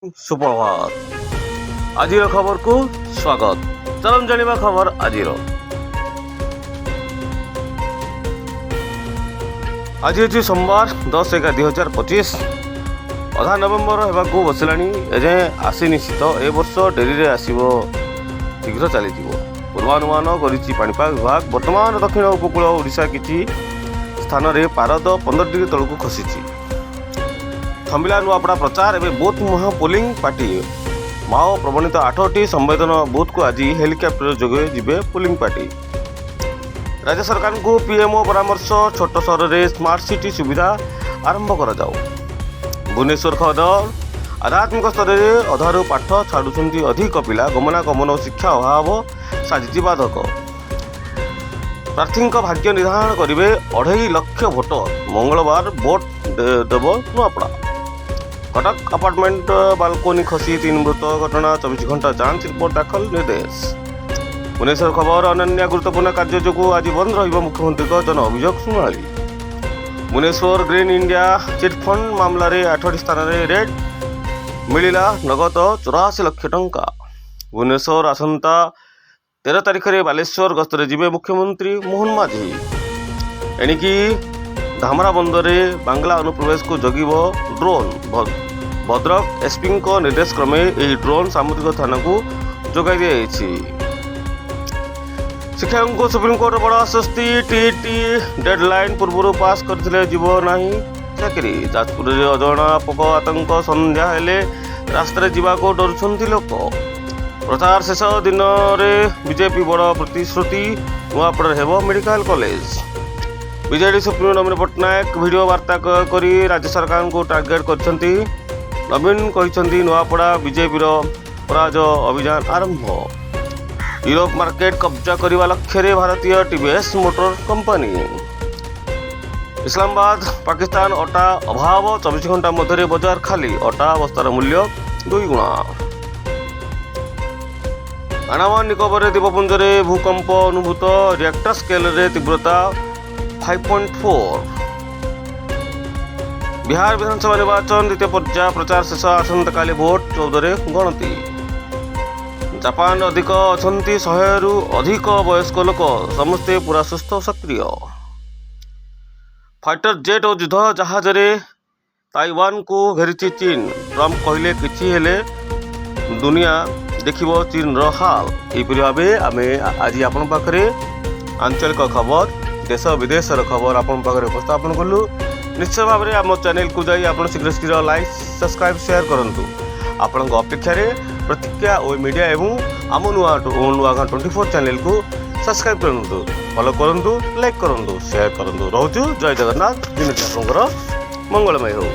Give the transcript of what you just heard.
ସୁପ୍ରଭାତ। ଆଜିର ଖବରକୁ ସ୍ୱାଗତ। ଚାଲନ୍ତୁ ଜାଣିବା ଖବର ଆଜିର। ଆଜି ହେଉଛି ସୋମବାର, 10/11/2025। ଅଧା ନଭେମ୍ବର ହେବାକୁ ବସିଲାଣି, ଏଯାଏଁ ଆସିନି ଶୀତ। ଏ ବର୍ଷ ଡେରିରେ ଆସିବ, ଶୀଘ୍ର ଚାଲିଯିବ, ପୂର୍ବାନୁମାନ କରିଛି ପାଣିପାଗ ବିଭାଗ। ବର୍ତ୍ତମାନ ଦକ୍ଷିଣ ଉପକୂଳ ଓଡ଼ିଶା କିଛି ସ୍ଥାନରେ ପାରଦ 15 ଡିଗ୍ରୀ ତଳକୁ ଖସିଛି। ଥମିଲା ନୂଆପଡ଼ା ପ୍ରଚାର, ଏବେ ବୁଥ୍ ମୁହାଁ ପୋଲିଂ ପାର୍ଟି। ମାଓ ପ୍ରବଣିତ ଆଠଟି ସମ୍ବେଦନ ବୁଥକୁ ଆଜି ହେଲିକପ୍ଟର ଯୋଗେ ଯିବେ ପୋଲିଂ ପାର୍ଟି। ରାଜ୍ୟ ସରକାରଙ୍କୁ ପିଏମ୍ଓ ପରାମର୍ଶ, ଛୋଟ ସହରରେ ସ୍ମାର୍ଟ ସିଟି ସୁବିଧା ଆରମ୍ଭ କରାଯାଉ। ଭୁବନେଶ୍ୱର ଖବର, ଆଧ୍ୟାତ୍ମିକ ସ୍ତରରେ ଅଧାରୁ ପାଠ ଛାଡ଼ୁଛନ୍ତି ଅଧିକ ପିଲା, ଗମନାଗମନ ଓ ଶିକ୍ଷା ଅଭାବ ସାଜିଛି ବାଧକ। ପ୍ରାର୍ଥୀଙ୍କ ଭାଗ୍ୟ ନିର୍ଦ୍ଧାରଣ କରିବେ 2.5 ଲକ୍ଷ ଭୋଟର, ମଙ୍ଗଳବାର ଭୋଟ ଦେବ ନୂଆପଡ଼ା। କଟକ ଆପାର୍ଟମେଣ୍ଟ ବାଲକୋନି ଖସି ତିନି ମୃତ ଘଟଣା, 24 ଘଣ୍ଟା ଯାଞ୍ଚ ରିପୋର୍ଟ ଦାଖଲ ନିର୍ଦ୍ଦେଶ। ଭୁବନେଶ୍ୱର ଖବର, ଅନନ୍ୟ ଗୁରୁତ୍ୱପୂର୍ଣ୍ଣ କାର୍ଯ୍ୟ ଯୋଗୁଁ ଆଜି ବନ୍ଦ ରହିବ ମୁଖ୍ୟମନ୍ତ୍ରୀଙ୍କ ଜନ ଅଭିଯୋଗ ଶୁଣାଣି। ଭୁବନେଶ୍ୱର, ଗ୍ରୀନ୍ ଇଣ୍ଡିଆ ଚିଟ୍ଫଣ୍ଡ ମାମଲାରେ ଆଠଟି ସ୍ଥାନରେ ରେଡ୍, ମିଳିଲା ନଗଦ 84 ଲକ୍ଷ ଟଙ୍କା। ଭୁବନେଶ୍ୱର, ଆସନ୍ତା 13 ତାରିଖରେ ବାଲେଶ୍ୱର ଗସ୍ତରେ ଯିବେ ମୁଖ୍ୟମନ୍ତ୍ରୀ ମୋହନ ମାଝୀ। ଏଣିକି ଧାମରା ବନ୍ଦରରେ ବାଂଲା ଅନୁପ୍ରବେଶକୁ ଜଗିବ ଡ୍ରୋନ୍। ଭଦ୍ରକ ଏସ୍ପିଙ୍କ ନିର୍ଦ୍ଦେଶ କ୍ରମେ ଏହି ଡ୍ରୋନ୍ ସାମୁଦ୍ରିକ ଥାନାକୁ ଯୋଗାଇ ଦିଆଯାଇଛି। ଶିକ୍ଷକଙ୍କୁ ସୁପ୍ରିମକୋର୍ଟ ବଡ଼ ଆଶ୍ୱସ୍ତି, ଟିଇଟି ଡେଡଲାଇନ୍ ପୂର୍ବରୁ ପାସ୍ କରିଥିଲେ ଯିବ ନାହିଁ ଚାକିରି। ଯାଜପୁରରେ ଅଜଣା ପୋକ ଆତଙ୍କ, ସନ୍ଧ୍ୟା ହେଲେ ରାସ୍ତାରେ ଯିବାକୁ ଡରୁଛନ୍ତି ଲୋକ। ପ୍ରଚାର ଶେଷ ଦିନରେ ବିଜେପି ବଡ଼ ପ୍ରତିଶ୍ରୁତି, ନୂଆପଡ଼ାରେ ହେବ ମେଡିକାଲ କଲେଜ। ବିଜେଡି ସୁପ୍ରିମୋ ନବୀନ ପଟ୍ଟନାୟକ ଭିଡ଼ିଓ ବାର୍ତ୍ତା କରି ରାଜ୍ୟ ସରକାରଙ୍କୁ ଟାର୍ଗେଟ କରିଛନ୍ତି। ନବୀନ କହିଛନ୍ତି, ନୂଆପଡ଼ା ବିଜେପିର ପରାଜୟ ଅଭିଯାନ ଆରମ୍ଭ। ୟୁରୋପ ମାର୍କେଟ କବ୍ଜା କରିବା ଲକ୍ଷ୍ୟରେ ଭାରତୀୟ ଟିଭିଏସ୍ ମୋଟର କମ୍ପାନୀ। ଇସଲାମାବାଦ, ପାକିସ୍ତାନ ଅଟା ଅଭାବ, 24 ଘଣ୍ଟା ମଧ୍ୟରେ ବଜାର ଖାଲି, ଅଟା ବସ୍ତାର ମୂଲ୍ୟ ଦୁଇଗୁଣା। ଆଣ୍ଡାମାନ ନିକୋବରରେ ଦ୍ୱୀପପୁଞ୍ଜରେ ଭୂକମ୍ପ ଅନୁଭୂତ, ରିକ୍ଟର ସ୍କେଲରେ ତୀବ୍ରତା 5.4। ବିହାର ବିଧାନସଭା ନିର୍ବାଚନ ଦ୍ୱିତୀୟ ପର୍ଯ୍ୟାୟ ପ୍ରଚାର ଶେଷ, ଆସନ୍ତାକାଲି ଭୋଟ, 14ରେ ଗଣତି। ଜାପାନରେ ଅଧିକ ଅଛନ୍ତି 100ରୁ ଅଧିକ ବୟସ୍କ ଲୋକ, ସମସ୍ତେ ପୁରା ସୁସ୍ଥ ଓ ସକ୍ରିୟ। ଫାଇଟର ଜେଟ୍ ଓ ଯୁଦ୍ଧ ଜାହାଜରେ ତାଇୱାନକୁ ଘେରିଛି ଚୀନ, ଟ୍ରମ୍ପ କହିଲେ କିଛି ହେଲେ ଦୁନିଆ ଦେଖିବ ଚୀନର ହାଲ। ଏହିପରି ଭାବେ ଆମେ ଆଜି ଆପଣଙ୍କ ପାଖରେ ଆଞ୍ଚଳିକ ଖବର, ଦେଶ ବିଦେଶର ଖବର ଆପଣଙ୍କ ପାଖରେ ଉପସ୍ଥାପନ କଲୁ। ନିଶ୍ଚୟ ଭାବରେ ଆମ ଚ୍ୟାନେଲକୁ ଯାଇ ଆପଣ ଶୀଘ୍ର ଶୀଘ୍ର ଲାଇକ୍, ସବସ୍କ୍ରାଇବ୍, ସେୟାର କରନ୍ତୁ। ଆପଣଙ୍କ ଅପେକ୍ଷାରେ ପ୍ରତିକ୍ରିୟା ଓ ମିଡ଼ିଆ ଏବଂ ଆମ ନୂଆ ଗାଁ 24 ଚ୍ୟାନେଲକୁ ସବସ୍କ୍ରାଇବ୍ କରନ୍ତୁ, ଫଲୋ କରନ୍ତୁ, ଲାଇକ୍ କରନ୍ତୁ, ସେୟାର କରନ୍ତୁ। ରହୁଛୁ, ଜୟ ଜଗନ୍ନାଥ। ଦିନଟି ଆପଣଙ୍କର ମଙ୍ଗଳମୟ ହେଉ।